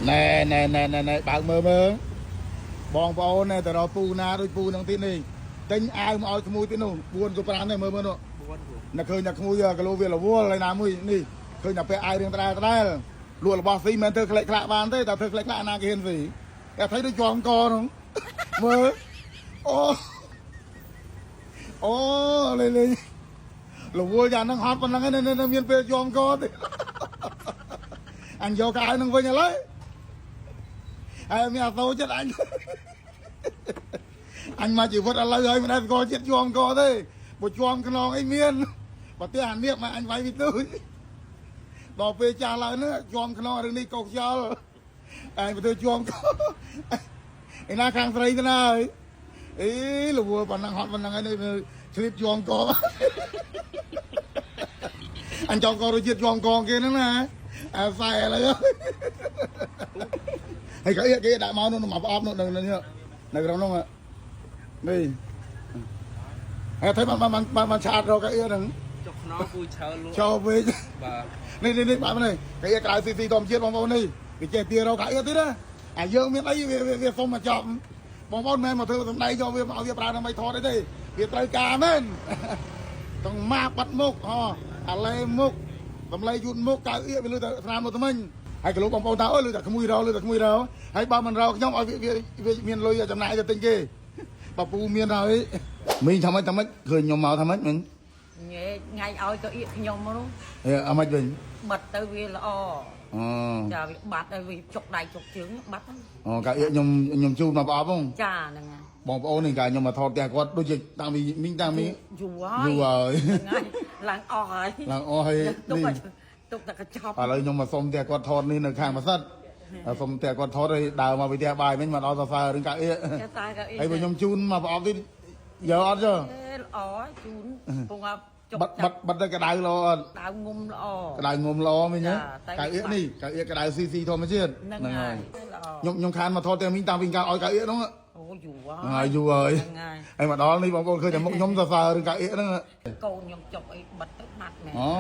ណែណែណែណែណែបើកមើលមើលបងប្អូនណែទៅរកពូណាដូចពូនឹងទៀតនេះទិញអាវមកឲ្យក្មួយទៀតនោះ4ក៏5នេះមើលមើលនោះ 4 នៅឃើញតែក្មួយគីឡូវារវល់ហើយណាមួយនេះឃើញតែពាក់អាវរៀងដដែលដដែលលក់របស់ស៊ីមិនមែនធ្វើក្លែកក្លាក់បានទេតែធ្វើក្លែកក្លាក់ណាគេហ៊ានស៊ីតែថៃដូចជាប់កហ្នឹងមើលអូអូលេលេរវល់យ៉ាងហ្នឹងហត់ប៉ុណ្ណឹងឯងនៅមានពេលជាប់កទេអញយកកៅហ្នឹងវិញឥឡូវហើយមានអត់សូវចិត្តអញអញមកជីវិតឥឡូវហើយមិនដែលស្គាល់ចិត្តជាប់កទេបើជាប់ខ្នងអីមានបើផ្ទះអានៀបមកអញវាយពីទូចដល់ពេលចាស់ឡើងហ្នឹងជាប់ខ្នងរឿងនេះកោខ្យល់អញបើធ្វើជាប់កឯណាខាងស្រីទៅណាហើយអីរវល់ប៉ុណ្ណឹងហត់ប៉ុណ្ណឹងហើយនេះឆ្លៀតជាប់កអញចង់ករសជាតិជាប់កគេហ្នឹងណាអើខ្សែឥឡូវហើយក៏គេដាក់មកនោះមកប្រអប់នោះនឹងនេះនៅក្នុងនោះនេះហើយthấyបានបានបានបានឆាតរកកៅអៀហ្នឹង ចុះខ្នងពូឈើលក់ ចូលវិញ បាទ នេះនេះនេះបាទនេះកៅអៀក្រៅស៊ីស៊ីធម្មជាតិបងប្អូននេះវាចេះទារកកៅអៀទៀតណាអាយើងមានអីវាវាសុំមកចប់បងប្អូនមិនមែនមកធ្វើសម្ដែងយកវាមកឲ្យវាប្រើដើម្បីថតអីទេវាត្រូវការមែនទាំងម៉ាបាត់មុខហអាឡេមុខតម្លៃយូតមុខកៅអៀវាលឺតែស្នាមមកថ្មិញហើយកលោកបងប្អូនថាអូលឺតែក្មួយរោលឺតែក្មួយរោហើយបើមិនរោខ្ញុំឲ្យវាវាមានលុយចំណាយទៅទិញគេបើពូមានហើយមីងថាម៉េចថាម៉េចឃើញខ្ញុំមកថាម៉េចមិញ ញ៉េថ្ងៃឲ្យទៅអៀកខ្ញុំនោះ អេអាម៉េចវិញ បិទទៅវាល្អ អូ ចាវាបាត់ហើយវាចុកដៃចុកជើងបាត់ហើយ អូកាអៀកខ្ញុំខ្ញុំជូនមកប្រអប់ហ្នឹង ចាហ្នឹងហើយ បងប្អូននេះកាខ្ញុំមកថតផ្ទះគាត់ដូចជាតាំងពីមីងតាំងពី យូរហើយ យូរហើយ ហ្នឹងហើយឡើងអស់ហើយ ឡើងអស់ហើយ នេះ ទុកឲ្យទុកតែកញ្ចប់ ឥឡូវខ្ញុំមកសុំផ្ទះគាត់ថតនេះនៅខាងម៉ាសិតហើយសុំផ្ទះគាត់ថតឲ្យដើរមកពីផ្ទះបាយវិញមកដល់សរសើររឿងកាអៀក ចាតែក៏អៀក ហើយបើខ្ញុំជូនមកប្រអប់ទៀតយកអត់ទេ អេល្អហើយជូនពងឲ្យចុក បាត់បាត់បាត់ទៅក្តៅល្អអត់ ដៅងុំល្អ ក្តៅងុំល្អវិញណា ចាតែ កៅអៀកនេះកៅអៀកក្តៅស៊ីស៊ីធម្មជាតិ ហ្នឹងហើយល្អ ខ្ញុំខ្ញុំខានមកថតផ្ទះមីងតាំងពីកាលឲ្យកៅអៀកហ្នឹង អូយូរហើ ហើយ យយូរហើយ ហ្នឹងហើយ ហើយមកដល់នេះបងប្អូនឃើញតែមុខខ្ញុំសរសើររឿងកៅអៀកហ្នឹង កូនខ្ញុំចុកអីបិទទៅបាត់មែន អូ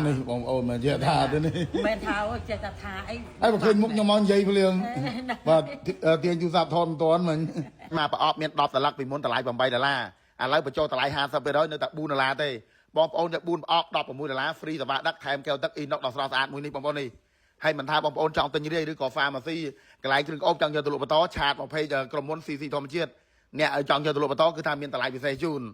នេះបងប្អូនមិនជាថាទេនេះ មិនថាអើយចេះតែថាអី ហើយបើឃើញមុខខ្ញុំមកនិយាយភ្លាមបាទទាញទូរស័ព្ទថតមិនទាន់មិញមកប្រអប់មាន10សន្លឹកពីមុនតម្លៃ8ដុល្លារឥឡូវបញ្ចុះតម្លៃ50%នៅតែ4ដុល្លារទេបងប្អូនจะ4ប្រអប់16ដុល្លារ free សេវាដឹកថែមកែវទឹកអ៊ីណុកដ៏ស្រស់ស្អាតមួយនេះបងប្អូននេះហើយមិនថាបងប្អូនចង់ទិញរាយឬក៏ pharmacy កន្លែងគ្រឿងក្អប់ចង់យកទៅលក់បន្តឆាតមក page ក្រុមហ៊ុន CC ធម្មជាតិអ្នកចង់យកទៅលក់បន្តគឺថាមានតម្លៃពិសេសជូន។